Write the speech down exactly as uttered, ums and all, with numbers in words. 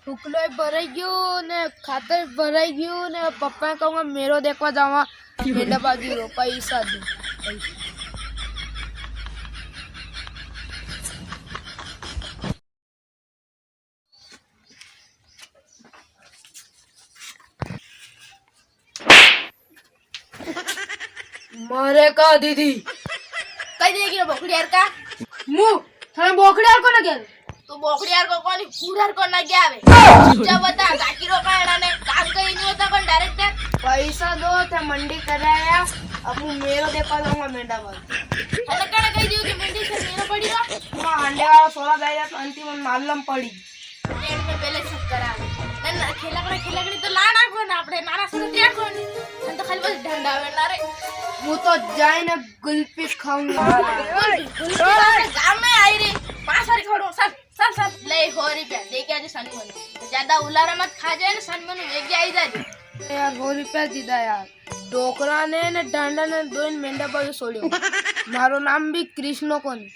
फुकलो भराई गयो ने, खातर भराई गयो ने, पप्पा ने कहूंगा, मेरो देखवा जावा, मेंढा बाजी रो, पैसा दे, पैसा। मारे का दीदी? कई देगी रे बोकड़ियार का? मु, थाने बोकड़ियार को लगे? तो बोकड़ियार को कोनी, पूरार को ना गया वे। चुपचाप बता, जाकी रो का एड़ा ने, काम कहीं नहीं होता कौन डायरेक्टर? पैसा दो, थे मंडी कराया, अब मु मेरो देखवा जाऊंगा मेंढा बाजी। अरे कड़े कही दियो कि मंडी से मेरो पड़ी रो? मां हांडे वाला सोला दे दिया तो अंतिम में मालूम पड़ी। पेट में पहले चक्कर आ गए। ना, ना, खेलकड़ा, खेलकड़ी तो लाना कौन, आपने नाना से तो दिया कौन? हम तो खाली बस ढंडा में ना रे। मु तो जाए ना गुल्फी खाऊंगा। गुल्फी, गुल्फी तो आपने गांव में आई रे। पाँच सारी छोड़ो, सब, सब, सब। ले, हो रुपया, दे के आज सनी मनु। ज्यादा उलारा मत खा जाए ना, सनी मनु वेग आई जाए। यार, हो रुपया दीदा यार। डोकरा ने, ने डांडा ने दोइन मेंढा बाजू छोड़ियो। मारो नाम भी कृष्णो कोनी।